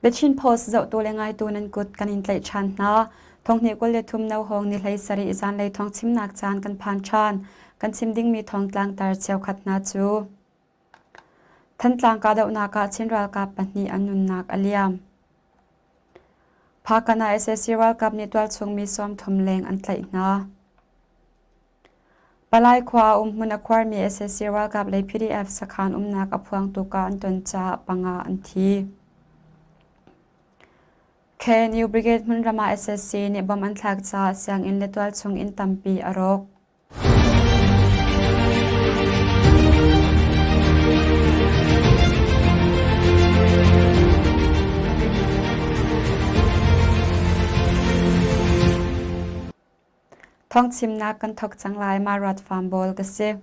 The Chin Post zohtu le ngaitu nan kut kan in tlaih ṭhan hna. Thonghnih 23 no hawng ni hlei sarih zanlei thawng chimnak caan kan phan ṭhan. Kan chim dingmi thawngtlang tar cheukhat hna cu Thantlang kahdohnak ah Chin ralkap pahnih an nunnak a liam. Phakanh ah sac ralkap nih tualchung mi 30 leng an tlaih hna. Palai khua ah umhmun a khuarmi sac ralkap lei PDF sakhan umnak a phuangtu kah an ton caah panga an thi. KNU Brigade hmunram ah sac nih bomb an thlak caah sianginn le tualchung inn tampi a rawk. Thawngchimnak kan thawk cang lai ma ruat fam bawl ka si.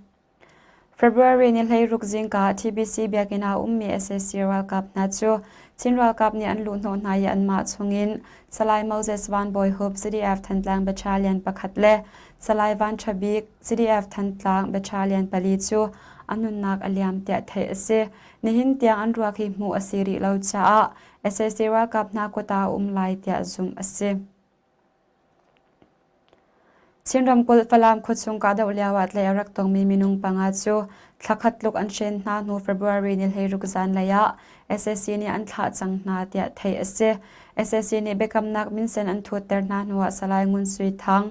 February ni 16 zingka ah TBC biakinn ah ummi sac ralkap hna cu Chin ralkap nih an luhhnawh hna i anmah chungin Salai Moses Van Bawi Hup CDF Thantlang Battalion pakhat le Salai Van Ṭha Bik CDF Thantlang Battalion pali cu a nunnak a liam tiah theih a si. Nihin tiang an ruak hi hmuh a si rih lo caah sac ralkap hna kut ah a um lai tiah zumh a si. Chin ramkulh Falam khuachung kahdoh lio ah tlaih a rak tongmi minung panga cu thlakhat tluk an hren hna hnu February ni 16 zanlei ah sac nih an thlah cang hna tiah theih a si. Sac nih biakamnak minsen an thutter hna hnu ah Salai Ngun Sui Thang,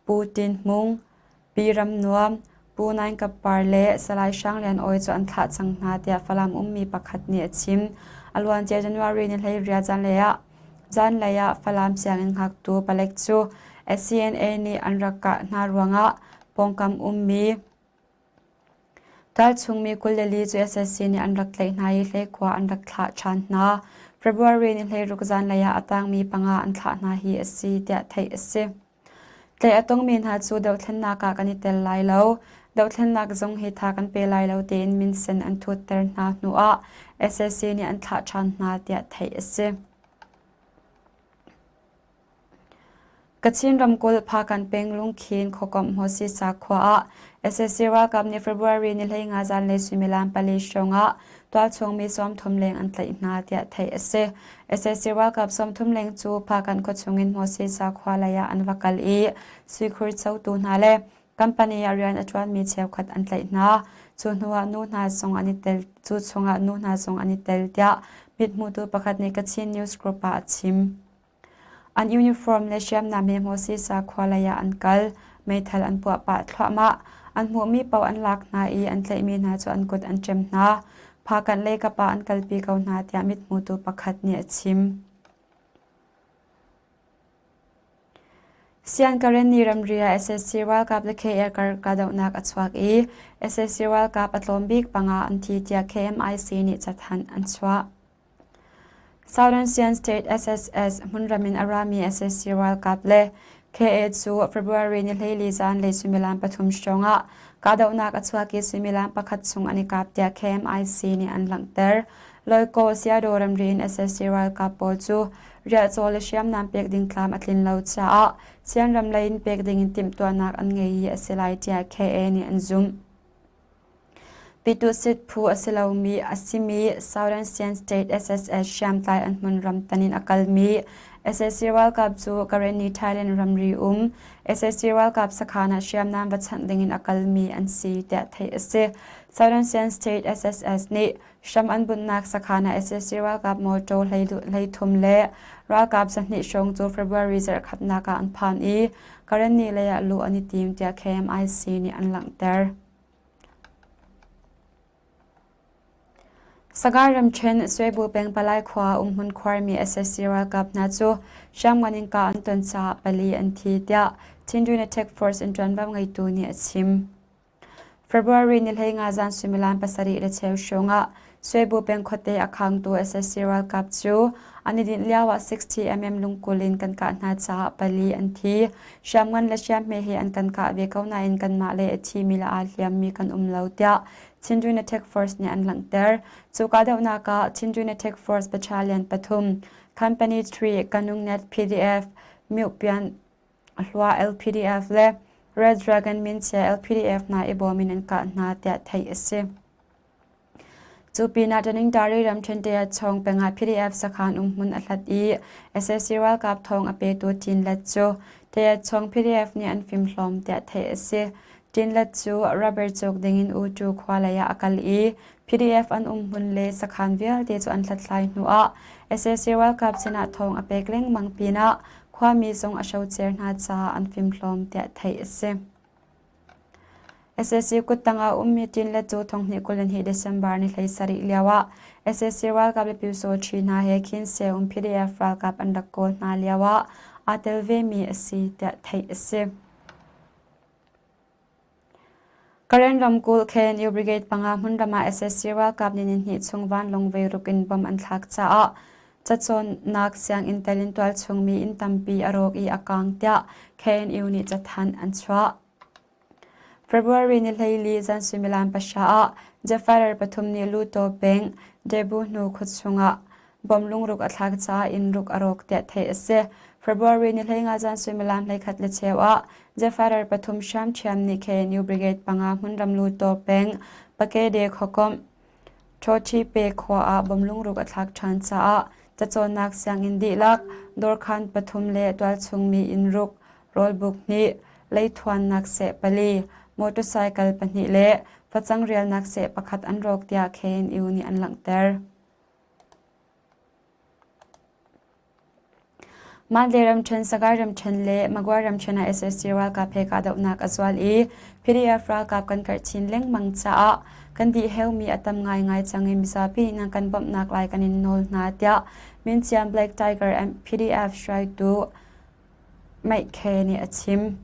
Pu Tin Hmung, Pi Ram Nuam, Pu Naing Kap Par le Salai Hrang Lian Awi cu an thlah cang hna tiah Falam ummi pakhat nih a chim. A luancia January ni 18 zanlei ah Zanlei ah Falam sianginn hngaktu palek cu CNA nih an rak kah hna ruangah pawngkam ummi tualchungmi 24 cu sac nih an rak tlaih hna i hleikhua an rak thlah ṭhan hna. February ni 16 zanlei ah a tangmi panga an thlah hna hi a si tiah theih a si. Tlaih a tongmi hna cu dohthlennak ah kan i tel lai lo. Dohthlennak zong hi tha kan pe lai lo tiin minsen an thutter hna hnuah sac nih an thlah ṭhan hna tiah theih a si. Kachin ramkulh Phakan peng Lungkhin khuakomh Hmawsisa khua ah sac ralkap nih February ni 15 zanlei suimilam pali hrawng ah tualchung mi 30 leng an tlaih hna tiah theih a si. Sac ralkap 30 leng cu Phakan khuachung in Hmawsisa khua lei ah an va kal i suikhur cotu hna le company ah rian a ṭuanmi cheukhat an tlaih hna. Cu hnuah nu hna zong an i tel cu chungah nu hna zong an i tel tiah mithmutu pakhat nih Kachin News Group ah a chim. An uniform le hriamnam he Hmawsisa khua lei ah an kal. Meithal an puah pah thluahmah. An hmuhmi paoh an lak hna i an tlaihmi hna cu an kut an ṭem hna. Phakanh lei kap ah an kalpi ko hna tiah mithmutu pakhat nih a chim. Sian Karenni ramri ah sac ralkap le KA kar kahdohnak a chuak i sac ralkap a tlawm bik panga an thi tiah KMIC nih cathanh an chuah. Southern Sian State SSS hmunram in a rami sac ralkap le KA cu February ni 14 zanlei suimilam pathum hrawngah kahdohnak a chuak i suimilam pakhat chung an i kap tiah KMIC nih an langhter. Loikaw Siadaw ramri in sac ralkap pawl cu riahcaw le hriamnam pek ding tlam a tlin lo caah Sian ram lei in pek ding in timhtuahnak an ngei i a si lai tiah KA nih an zumh. Pitusit phu a si lomi a simi Southern Sian State SSS hriamtlai an hmunram tan in a kalmi sac ralkap cu Karenni Thailand ramri um sac ralkap sakhan ah hriamnam va chanh dingin a kalmi an si tiah theih a si. Southern Sian State SSS nih hram an bunhnak sakhan ah sac ralkap mawṭaw 33 le ralkap 200 hrawng cu February zarhkhatnak ah an phan i Karenni lei ah luh an i tim tiah KMIC nih an langhter. Sagaing ramṭhen Swebu peng Palai khua umhmun khuarmi sac ralkap hna cu hriamngan in kah an ton caah pali an thi tiah Chindwin Attack Force in ṭuanvo ngeitu nih a chim. February ni 15 zan suimilam pasarih le cheu hrawngah Swebu peng khuate a khangtu sac ralkap cu an i dinh lioah 60mm lungkul in kan kah hna caah pali an thi. Hriamngan le hriamhme he an kan kah ve ko nain kanmah le a thimi le aa hliammi kan um lo tiah Chindwin Attack Force nih an langhter. Cu kahdohnak ah Chindwin Attack Force Battalion pathum, Company 3, Kanungnet PDF, Myuhpian Hlua LPDF le Red Dragon Minchia LPDF hna i bawm in an kah hna tiah theih a si. Cu pinah Taningtari ramṭhen Tayachawng peng ah PDF sakhan um hmun a hlat i sac ralkap thawng a petu Tin Let cu Tayachawng PDF nih an fimhlawm tiah theih a si. Tin Let cu rubber cawk dingin U Tu khua lei ah a kal i PDF an um hmun le sakhan vialte cu an hlathlai hnuah sac ralkap sinah thawng a pek lengmang pinah khuami zong a hrocer hna caah an fimhlawm tiah theih a si. Sac kuttang ah ummi Tin le cu thonghnih 22 December ni 17 lioah sac ralkap le Pyusawṭhi hna he Khin um PDF ralkap an rak kawl hna lioah aa tel vemi a si tiah theih a si. Karen ramkulh KNU Brigade panga hmunram ah sac ralkap nih nihnih chung vanlawng veiruk in bomb an thlak caah cacawnnak sianginn tel in tualchung mi inn tampi a rawk i a kaang tiah KNU nih cathanh an chuah. February ni 14 zan suimilam pahra ah Jaffarer pathum nih Luto peng Debu hnu khua chungah Bom lungruk a thlak caah inn ruk a rawk tiah theih a si. February ni 15 zan suimilam 11 le cheu ah Jefferer pathum hriamthiam nih KNU Brigade panga hmunram Lutaw peng Pakede khuakomh Ṭhawṭhipe khua ah bom lungruk a thlak ṭhan caah cacawnnak sianginn dihlak, dawrkhan pathum le tualchung mi inn ruk, rawlbuk hnih, leithuannak seh pali, motorcycle pahnih le facang rialnak seh pakhat an rawk tiah KNU nih an langhter. Mandalay ramṭhen, Sagaing ramṭhen le Magway ramṭhen ah sac ralkap he kahdohnak a zual i PDF ralkap kan karh chin lengmang caah kan dihheumi a tam ngaingai cang i mizapi nih nan kan bawmhnak lai kan in nawl hna tiah Mincian Black Tiger PDF hruaitu Meikhe nih a chim.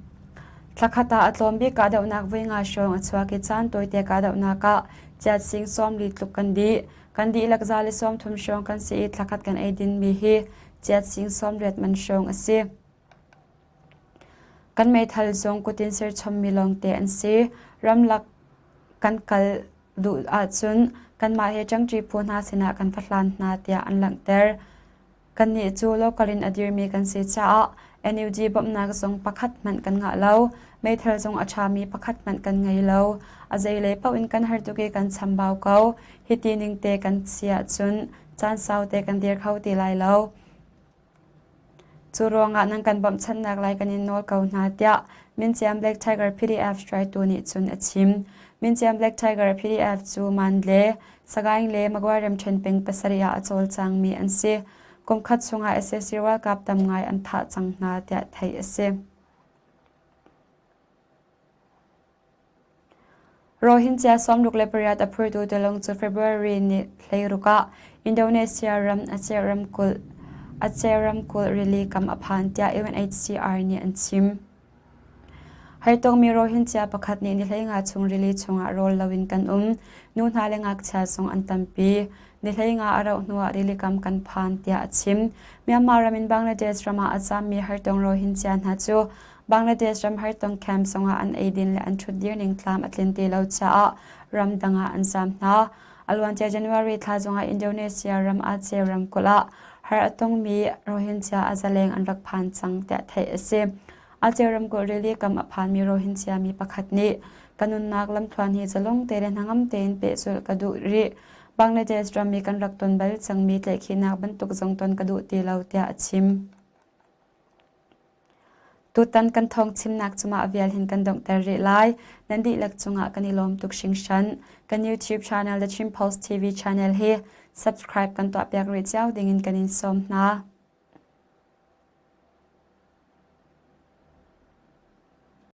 Thlakhat ah a tlawm bik kahdohnak voi nga hrawng a chuak i caan tawite kahdohnak ah chiat sing 40 tluk kan dih. Kan dihlak za le 30 hrawng kan si i thlakhat kan ei dinmi hi chiat sing 80 man hrawng a si. Kan meithal zong kutin serchommi lawngte an si. Ramlak kan kal duh ahcun kanmah he ṭangṭi phu hna sinah kan va hlan hna tiah an langhter. Kannih cu local in a dirmi kan si caah NUG bawmhnak zong pakhat hmanh kan ngah lo. Meithal zong a ṭhami pakhat hmanh kan ngei lo. A zeilei paoh in kan har tuk i kan chambau ko. Hiti ning te kan si ahcun caan sau te kan dir kho ti lai lo. Cu ruangah nan kan bawmhchanhnak lai kan in nawl ko hna tiah Minciam Black Tiger PDF hruaitu nih cun a chim. Minciam Black Tiger PDF cu Mandle, Sagaing le Magway ramṭhen peng pasarih ah a cawlcangmi an si. Kumkhat chungah sac ralkap tam ngai an thah cang hna tiah theih a si. Rohingya 68 a phurtu tilawng cu February ni 16 ah Indonesia ram Aceh ramkulh Aceh ramkulh rili kam a phan tiah UNHCR nih an chim. Hartongmi Rohingya pakhat nih ni 15 chung rili chungah rawl loin kan um. Nu hna le ngakchia zong an tampi. Ni 15 a rauh hnuah rilikam kan phan tiah a chim. Myanmar ram in Bangladesh ram ah a zammi hartong Rohingya hna cu Bangladesh ram hartong camp zongah an eidin le an ṭhutdir ning tlam a tlin ti lo caah ramdang ah an zam hna. A luancia January thla zongah Indonesia ram Aceh ramkulh ah har a tongmi Rohingya a zaleng an rak phan cang tiah theih a si. Aceh ramkulh rili kam a phanmi Rohingya mi pakhat nih ka nunnak lamthluan hi zalong te le hnangam tein pehzulh ka duh rih. Bangladesh rammi kan rak ton bal cangmi tlaihkhihnak bantuk zong ton ka duh ti lo tiah a chim. Tutan kan thawng chimnak cungah vial hin kan donghter rih lai. Nan dihlak cungah kan i lawm tuk hringhran. Kan YouTube channel The Chin Post TV channel hi subscribe kan tuahpiak rih cio dingin kan in sawm hna.